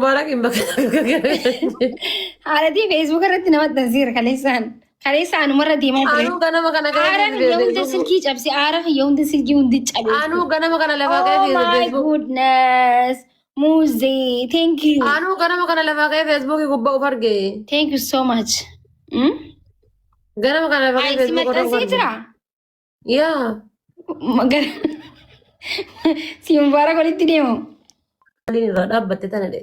Mubaarak hin bakka. Haadhatii Facebook irratti nama maxxansiira kaleessaan. Kaleessa anumarra deemaa ture. Anuu ganama kana Aara kiyya hunda silkii cabse. Aara kiyya hunda silkii hundi cabe. Anuu ganama kana lafaa Oh ka'ee my Facebook. goodness. Muuzee. Thank you. Anuu ganama kana lafaa ka'ee Facebookii gubbaa of arge. Thank you so much. Hmm? Ganama kana lafaa Ay, ka'ee si Facebook irra of maxxansee arge. jira. Yaa. Magara. Si mubaarak walitti deemu. Maaliin irraa dhaabbatte tana dhe.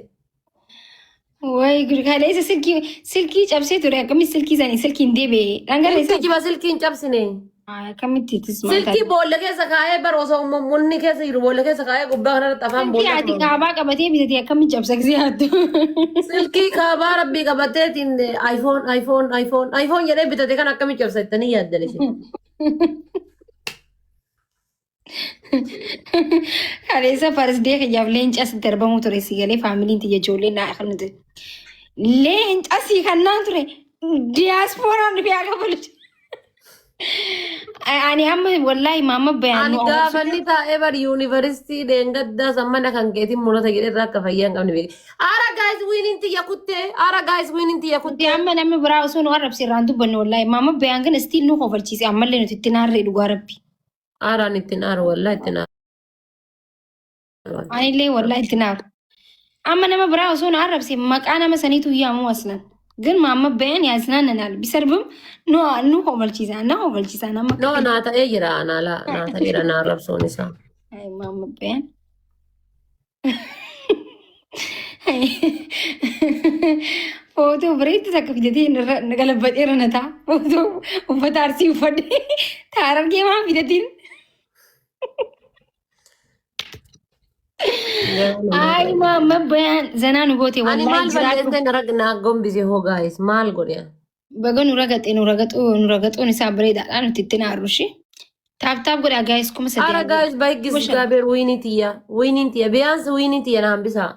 Way gud kaleessa silkii silkii cabsee ture akkamitti silkii sanii silkiin deebi'e. Dhangala'ee Silkii jiba silkii hin cabsine. Akkamitti itti Silkii boolla keessa kaa'ee bara osoo munni keessa jiru boolla keessa kaa'ee gubbaa kanarratti afaan Silkii boolla ati kaabaa qabatee bitate akkamitti cabsa gisee hattu. Silkii kaabaa rabbii qabateetiin iPhone iPhone iPhone iPhone jedhee bitate kan akkamitti cabsa jettanii yaaddan isin. Kaleessa farsdee kiyyaaf leenca asitti darbamuu ture si galee faamiliin tiyya ijoollee naa kan nuti. Leenca sii kannaan ture diyaaspooraan dhufee akka balu. Ani amma wallaahi maamma bayaan Ani nu gaafa inni taa'ee bar yuunivarsiitii dheengaddaa sammana kan keetiin mul'ata jedhee irraa akka fayyaa hin qabne beeke. Ara gaayis wiiniin tiyya kuttee ara gaayis wiiniin tiyya Nuti kuttee. amma namni biraa osoo nu arrabse irraan dubbanne wallaahi maamma bayaan kana still nu kofalchiise ammallee nuti itti naarree dhugaa rabbi. Aaraan ittiin aaru wallaahi ittiin aaru. Anillee wallaahi itti naaru. Amma nama biraa osoo na arrabse maqaa nama saniitu yaamuu aslan. ግን maamma bayaan yaasnaannanaal bisarbim nu nu kofalchiisa na kofalchiisa nama. No naa ta'ee jira naa laa naa ta'eera naa arrabsuun isaa. Ay maamma bayaan. Footoo bareedduu takka fidatee na galabaxeera na ta'a. Footoo uffata arsii uffadhee taarargee maa fidatiin. Ay maamma bayaan zanaa nu goote Ani wallaahi maal jiraadhu. balleessee na rag naa gombise hoo gaayis maal godhe? Baga nu ragaxe nu ragaxuu nu ragaxuun isaa bareedaadha nuti itti naaru ishee. Taap taap godhaa gaayis 3000. Ara gaayis baay'ee 5000. gaabeer wiinii tiyya wiiniin tiyya biyaansi wiinii tiyya na hambisaa.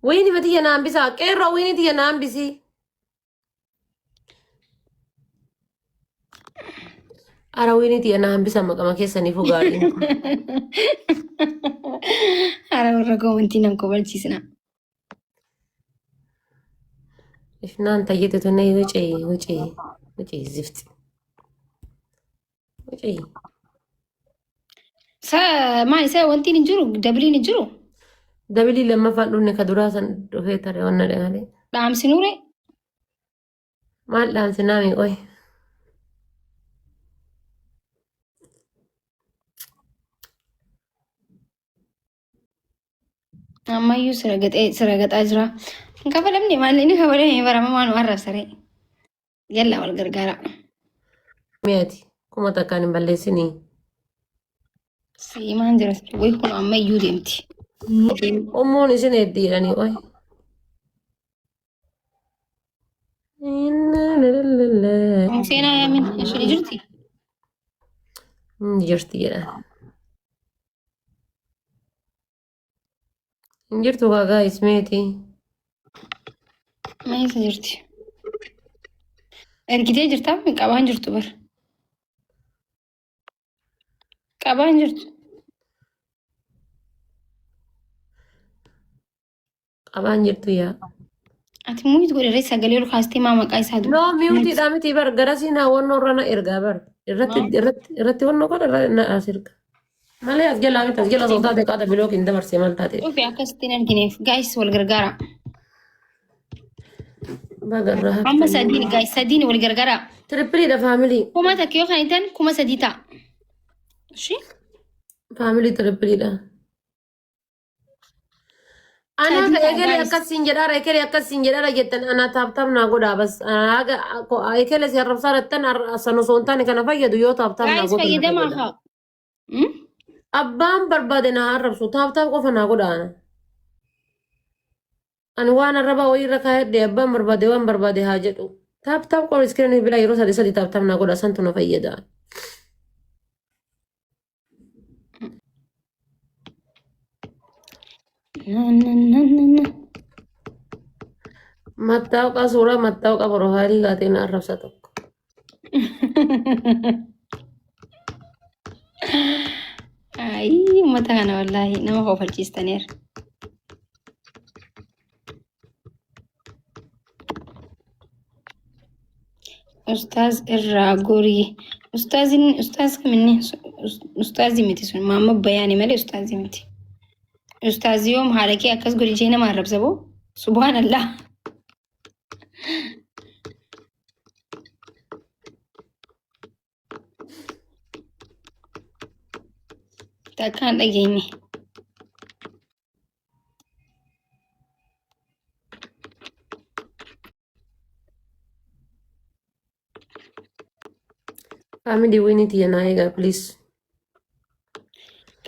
Wiinii tiyya na hambisaa qeerroo wiinii tiyya na hambisi. Ara wiinii tiyya na hambisa maqama keessaniifuu gaariin. Ara warra koomantii nan kobalchiisna. Ifnaan tayyite tunne wucii wucii wucii zifti wucii. Sa maal isa wantiin hin jiru dabiliin hin jiru Dabilii lammaffaan dhufne ka duraa san dhufee tare wanna dhagalee. dhaamsinuure Maal dhaamsinaa mi qoy. Ammayyuu sira gaxee sira gaxaa jira. Hin kafalamne maal inni kafalame barama waan arrabsare. Yalla wal gargaara. Mi'aati 1000n hin balleessinii. Siimaan jira wayi kun ammayyuu deemti. Ummuun isin heddiidhanii qoy. Seenaa yaamin ishee jirti. Jirti jedhan. Hin jirtu kaa gaayis meeti. Eessa jirti? Ergitee jirtaa? Qabaan jirtu bar. Qabaan jirtu. Qabaan jirtu yaa. Ati mute godhe sagalee ol kaastee maa maqaa isaa No mute miti bar garasii naa wannoo irra na ergaa bar. Irratti irratti irratti wannoo godha irra na as erga. Malee as jalaa miti as jala osoo taate qaata block hin dabarsee maal taate. Dhufe akkasitti hin argineef guys wal gargaara. Baga irraa Amma haftanii. sadiin guys sadiin wal gargaara. Tripleiidha family. 1000 yoo kan ta'an 3000 ta'a. Ishii Family tripleiidha. Anaa Sadii ka ta'a ekelee guys. akkas siin jedhaara ekelee akkas siin jedhaara jettan anaa tap tap naa godhaa bas anaa haga ekelee si arrabsaa jettan san osoo hin taane kana fayyadu yoo tap tap naa Guys gootan na fayyadamaa fayyada. haa. Hmm? Abbaan barbaade na arrabsu tap tap qofa naa godhaa ana. Ani waan arrabaa wayii irra kaayadhe abbaan barbaade waan barbaade haa jedhu. Tap tap qofa screenii bilaa yeroo sadi sadi tap tap naa godhaa santu na fayyada. Na na na na na. Mattaawqaa suuraa mattaawqaa profileii kaatee na arrabsa tokko. Ayii uummata kana wallaahi nama kofalchiistaniira. Ustaaz irraa gorii. Ustaazin ustaaz kaminni ustaazii miti sun maamma bayaani malee ustaazii miti. Ustaazii yoom haadha kee akkas godhi jee nama arrabsa boo? Subhaanallah. Takkaan dhageenye. Family wiinii tiyya naa eegaa please.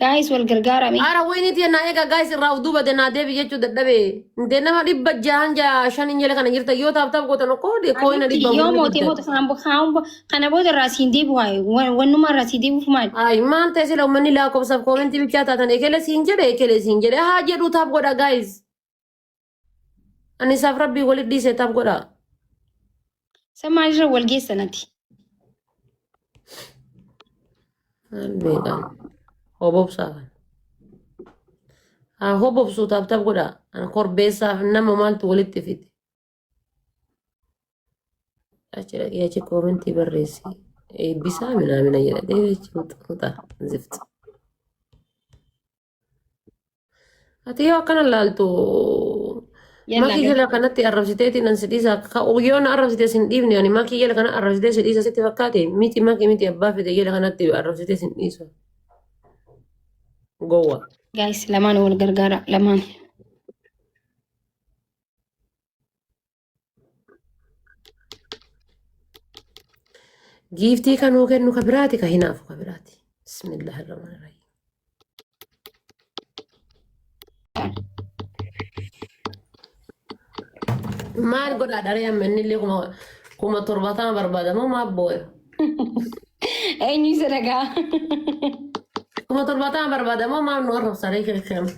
Guys wal gargaara mee. Ara wiinii tiyya naa eegaa guys irraa of duuba naa deebi jechuu dadhabe. Intee nama dhibba jahan jaha shanin jala kana jirta yoo taap taap gootan okkoo kooyina Abitti dhibba yoo afurii mootee fiddan. moote kana booda irraa siin deebi'u haa wannuma irraa sii deebi'uuf maali? Ay maal ta'e sila uummanni lakkoofsaaf koomentii bichaa taatan ekele siin jedhe ekele siin jedhe haa jedhu taap godha guys. Ani isaaf rabbii walit dhiisee taap godha. Isa maalirra wal geessan ati? Maal beekan hobobsaa kan. Haa hobobsuu taap taap godha. Ani korbeessaaf nama maaltu walitti fide. Achi dhaqee achi koomentii barreessi. Eebbisaa minaamina jedha. Deebi achi xuxa zifti. Ati yoo akkana laaltu Yalla makii jala kanatti arrabsiteetiin an si dhiisa yoo na arrabsite sin dhiifne ani makii jala kana arrabsitee si dhiisa sitti fakkaate miti makii miti abbaa fide jala kanatti arrabsitee sin dhiisu. Gowwa. Guys lamaan wal gargaara lamaan. Giiftii kanuu kennu ka biraati ka hinaafu ka biraati. Bismillahirrahmanirrahiim. Maal godhaa dharee amma inni illee 70,000 barbaada moo maal booya? Eenyu isa dhagaa? 70,000 barbaada moo maal nu arrabsa ree keekkeema?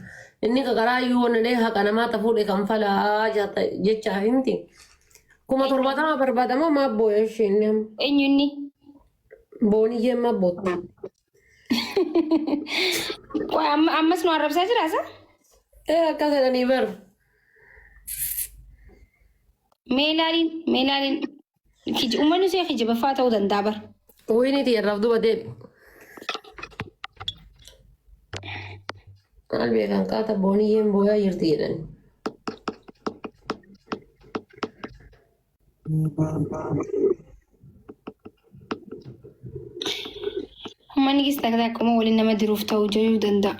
Inni qaqaraa iyyuu wanni haqa namaa ta fuudhe kan falaa jechaa himti. 70,000 barbaada moo maal booya isheen inni amma? Eenyu inni? Booniyyeen maal bootta? Qoy ammas nu arrabsaa jira isa? Ee akkas jedhanii bar. Mee ilaaliin mee ilaaliin uummanni see kijibaffaa ta'uu danda'a bar. Wiinii xiyyaarraaf duuba deebi. Maal beekan qaata booniyyeen booyaa jirti jedhani. Uummanni keessa takka akkuma waliin nama diruuf ta'uu jechuu danda'a.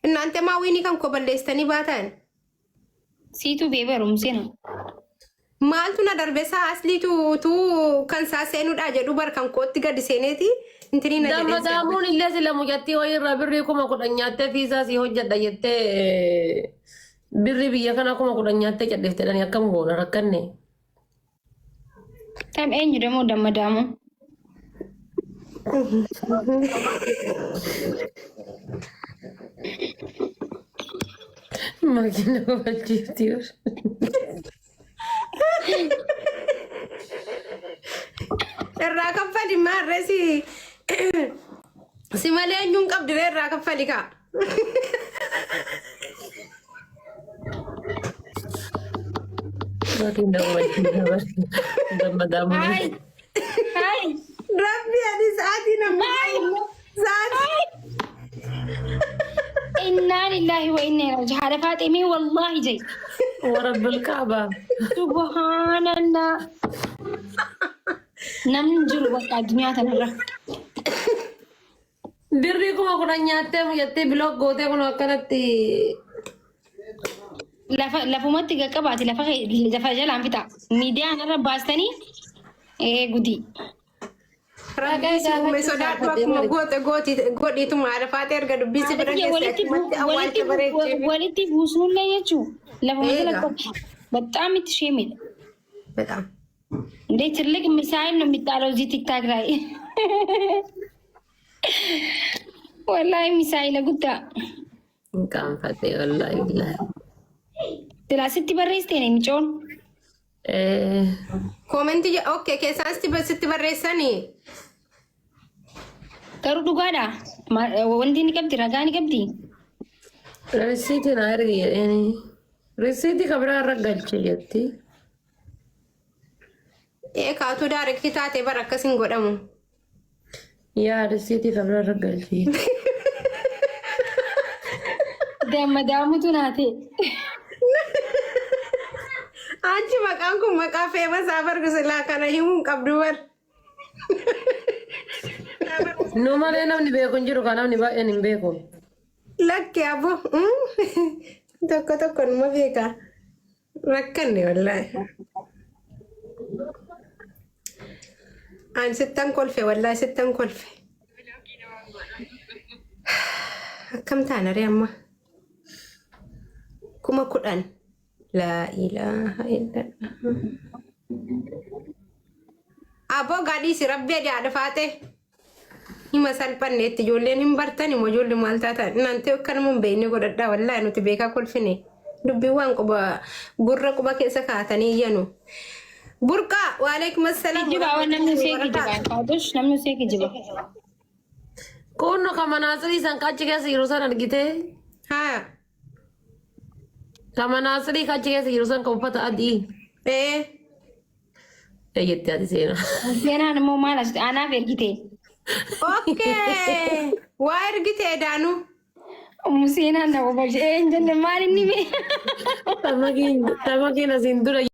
Innaante maa wiinii kan koo balleessitanii baatan? Siitu bee barumsina. Maaltu na darbe isaa asliitu tuu kan isaa seenuudha jedhu bar kan kootti gadi seeneeti intinii na jedhee seenuu. Dammadaamuun illee sila mucattii wayii irraa birrii 10,000 nyaattee fiisaa sii hojjedha jettee birrii biyya kanaa 10,000 nyaattee cadhifte dhani akkam goona rakkanne. Tam eenyu demoo dammadaamu? Makiina babalchiifti. Irraa kaffali maarree si si malee eenyuun qabdi ree irraa kaffali kaa. Makiina babalchiifti. Dammadaamuun. Hai. Hai. Rabbi ani sa'aatii nama sa'aatii Innaa lillahi wa inna ilaihi raji'uun. Haadha Faaximee wallaahi jee. Warabbil Kaaba. Subhaanallah. Namni hin jiru bakka addunyaa kanarra. Birrii 10,000 nyaattee mucattee block gootee kun akkanatti Lafa lafumatti qaqqabaati lafa lafa jalaan fixa. Miidiyaa kanarra baastanii ee gudii. Rabbi si uume sodaadhu akkuma goote gooti godhiituma haadha faatee erga dubbii si bira Haadha geesse walitti achumatti walitti awwaalcha bareechee. walitti buusnullee jechuun lafuma jala Eega. qabdi. በጣም itti sheemidha. በጣም እንዴ ትልቅ ሚሳይል ነው የሚጣለው እዚህ ቲክታክ ላይ ወላሂ ሚሳይል ጉዳ hin qaanfadhe wallaahi billaahi. Silaa sitti barreessiteeni micoon. Eh, Koomentii okay keessaan sitti barreessanii. Garuu dhugaadha. Wanti ni qabdi ragaa ni qabdi. Risiitii na ergi jedheeni. Risiitii kan biraa irra galche jetti. Ee kaatuu daarektii taatee bara akkas hin godhamu. Yaa risiitii kan biraa irra galche jetti. Damma daamutu naa ta'e. Achi maqaan kun maqaa feemasaa bargu silaa kana himuu hin qabdu bar. Nu malee namni beeku hin jiru kan namni baay'een hin beeku. Lakki abbo. Tokko tokko numa beeka. Rakkanne wallaahi. Ani sittan kolfe wallaahi sittan kolfe. Akkam taana ree amma? 10,000. Laa ilaaha illallah. Aboo gadhiisi rabbi adii haadha faatee. Hima salphanneetti ijoolleen hin bartan immoo ijoollee maal taatan nante akkanuma hin beekne godhadhaa wallaahi nuti beekaa kolfine dubbii waan quba gurra quba keessa kaatanii iyyanu. Burqaa waalaikum assalaam. Kijiba waan namni usee kijiba. Faaxush namni usee kijiba. Kunno kan manaatsirii san achi keessa jiru san argitee? Haa. Kan manaatsirii achi keessa jiru san kan uffata adii. Ee. Eeyyatti ati seenaa. Seenaan immoo maal as anaaf ergite. Okay. Waa ergite daanuu. Ummu seenaan na obalche. Ee hin jenne maal inni mee? Tamakiin asiin dura.